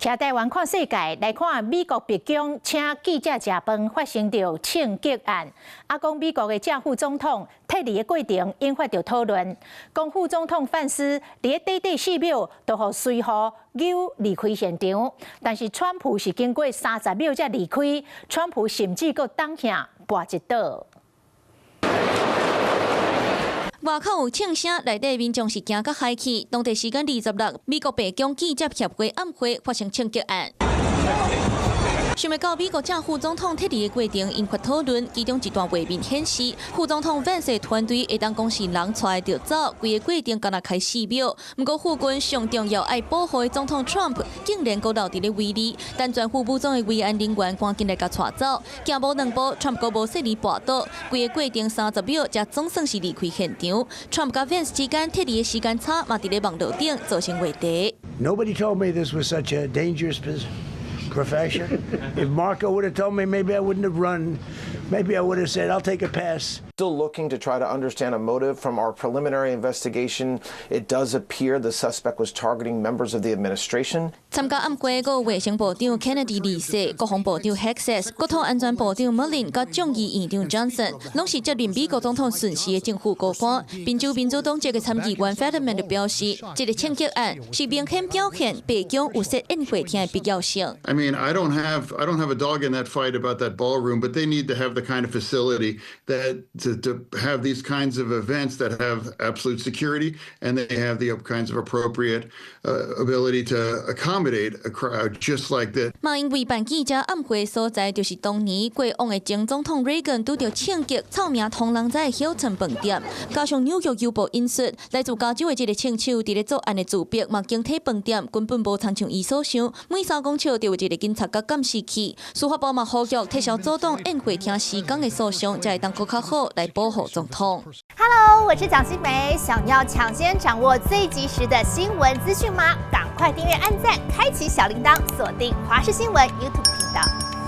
徛台灣看世界，來看美國白宮請記者食飯發生著槍擊案。啊，講美國的正副總統退離的過程引發著討論。講副總統范斯佇咧短短4秒就予隨予搝離開現場，但是川普是經過30秒才離開，川普甚至閣當下跋一倒。外口有槍聲，內底民眾是驚甲害去。當地時間26，美國白宮記者協會暗會發生槍擊案。想袂到美國正副總統撤離的過程引發討論，其中一段畫面顯示，副總統 Vance 團隊會當講是人帶著走，規个過程干焦開4秒。毋過副軍上重要愛保護的總統 Trump 竟然閣留佇咧圍裡，等全副武裝的維安人員趕緊來共帶走。行無兩步，Trump 閣無細膩跋倒，規个過程30秒，才總算是離開現場。Trump 佮 Vance 之間撤離的時間差，嘛佇咧網路頂造成話題。 Nobody told me this was such a dangerous profession. If Marco would have told me, maybe I wouldn't have run. Maybe I would have said, "I'll take a pass." Still looking to try to understand a motive. From our preliminary investigation, it does appear the suspect was targeting members of the administration. 參加暗會閣有衛生部長 Kennedy 二世、國防部長 Hegseth、國土安全部長 Mullin 佮眾議院長 Johnson，攏是接任美國總統順序的政府高官。賓州民主黨籍的參議員 Fetterman 就表示，這个槍擊案是明顯表現白宮有設宴會廳的必要性。 I mean, I don't have a dog in that fight about that ballroom, but they need to have the kind of facility that to have these kinds of events that have absolute security and they have the kinds of appropriate ability to accommodate a crowd just like this. 嘛因為辦記者暗會所在，就是當年過往的前總統 Reagan 拄著槍擊，臭名通人知的希爾頓飯店。加上紐約郵報引述，來自加州的這个槍手佇咧作案的自白，嘛警惕飯店根本無親像伊所想，每3公尺就有一个警察佮監視器。司法部嘛呼籲撤銷阻擋宴會廳施工的訴訟，才會當閣較好來保護總統。 Hello，我是蔣新梅，想要搶先掌握最及時的新聞資訊嗎？趕快訂閱、按讚、開啟小鈴鐺，鎖定華視新聞 YouTube 頻道。